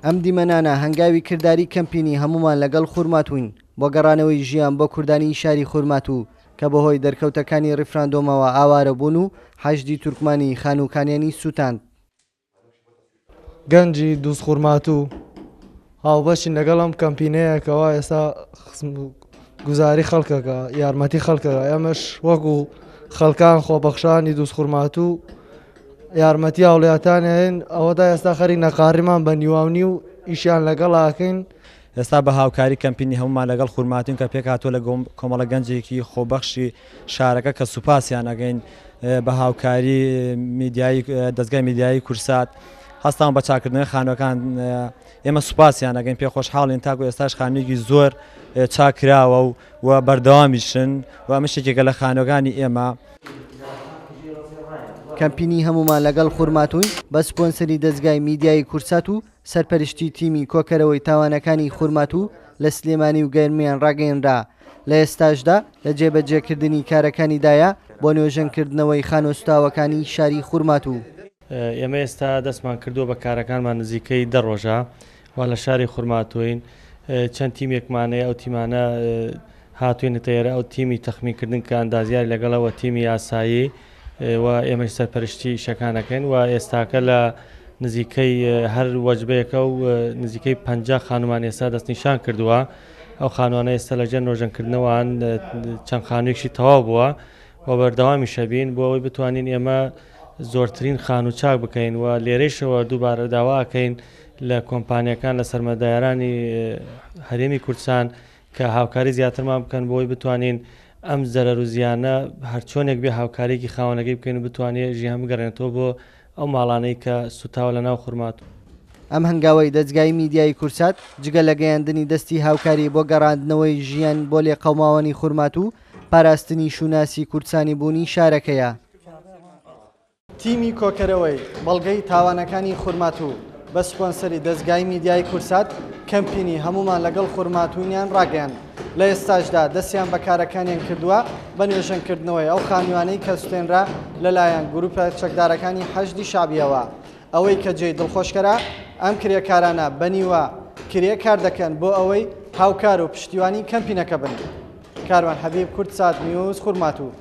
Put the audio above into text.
ئەم دیمەنانە هەنگاوی کرداری کەمپینی هەموومان لەگەڵ خورماتووین بۆ گەڕانەوەی ژیان بۆ کوردانی شاری خورماتوو کە بەهۆی دەرکەوتەکانی ڕیفراندۆمەوە ئاوارە بوون و حەشدی تورکمانی خانووکانیانی سووتاند. گەنجی دووزخورماتوو هاوبەشین لەگەڵ ئەم کەمپینەیە کەوا ئێستا گوزاری خەڵکەکە یارمەتی خەڵکەکە ئێمەش وەکو خەڵکان خۆبەخشانی دووزخورماتوو یارمەتی هاوڵاتان هەین ئەوەتا ئێستا خەریک نەقاریمان بە نیواونی و ئیشیان لەگەڵ ئاکەین. ئێستا بە هاوکاری کەمپینی هەموومان لەگەڵ خورماتوین کە پێکهاتووە لە کۆمەڵە گەنجێکی خۆبەخشی شارەکە کە سوپاسیان ئەکەین بە هاوکاری میدیایی دەزگای میدیایی کورسات هەستان بە چاکردنەوەی خانوەکان ئێمە سوپاسیان ئەکەین پێ خۆشحاڵین تاکو ئێستاش خانوویەکی زۆر چاک کراوە و و بەردەوامیشن و ئەمە شتێکە لە خانوەکانی ئێمە. کەمپینی هەموومان لەگەڵ خورماتووین بە سپۆنسەری دەزگای میدیایی کورسات و سەرپەرشتی تیمی کۆکەرەوەی تاوانەکانی خورماتوو لە سلێمانی و گەرمیان ڕاگەیەنرا، لە ئێستاشدا لە جێبەجێکردنی کارەکانیدایە بۆ نۆژەنکردنەوەی خانوە سوتاوەکانی شاری خورماتوو. ئێمە ئێستا دەستمان کردووە بە کارەکانمان نزیکەی دە ڕۆژە وا لە شاری خورماتووین چەند تیمێکمان هەیە ئەو تیمانە هاتوینەتە ئێرە ئەو تیمی تەخمینکردن کە ئەندازیاری لەگەڵە و تیمی یاسایی و ئێمەش سەرپەرشتی ئیشەکان ئەکەین و ئێستاکە لە نزیکەی هەر وەجبەیەکە و نزیکەی 50 خانومان ئێستا دەستنیشان کردووە ئەو خانوانە ئێستا لە ژێر نۆژەنکردنەوەن چەند خانوویەکشی تەواو بووە و بەردەوامی شەبین بۆ ئەوەی بتوانین ئێمە زۆرترین خانوو چاک بکەین و لێرەیشەوە دووبارە داوا ئەکەین لە کۆمپانیەکان لە سەرمەدارانی هەرێمی کوردستان کە هاوکاری زیاترمان بکەن بۆی بتوانین ئەم زەرەر و زیانە هەرچۆنێک بێ هاوکاریەکی خاوەنەکەی بکەین و بتوانێ ژیان بگەڕێنێتەوە بۆ ئەو ماڵانەی کە سوتاوە لە ناو خورماتوو. ئەم هەنگاوەی دەزگای میدیایی کوردسات جگە لە گەیاندنی دەستی هاوکاری بۆ گەڕاندنەوەی ژیان بۆ لێقەوماوانی خورماتوو، پاراستنی شوناسی کوردسانی بوونی شارەکەیە. تیمی کۆکەرەوەی بەڵگەی تاوانەکانی خورماتوو بە سپۆنسەری دەزگای میدیایی کوردسات کەمپینی هەموومان لەگەڵ خورماتووینیان ڕاگەیاند، لە ئێستاشدا دەستیان بە کارەکانیان کردووە بە نۆژەنکردنەوەی ئەو خانووانەی کە سوتێنرا لەلایەن گروپە چەکدارەکانی حەشدی شەعبییەوە. ئەوەی کە جێی دڵخۆشکەرە ئەم کرێکارانە بە نیوە کرێ کار دەکەن بۆ ئەوەی هاوکار و پشتیوانی کەمپینەکە بن. کاروان حەبیب، کوردسات نیوز، خورماتوو.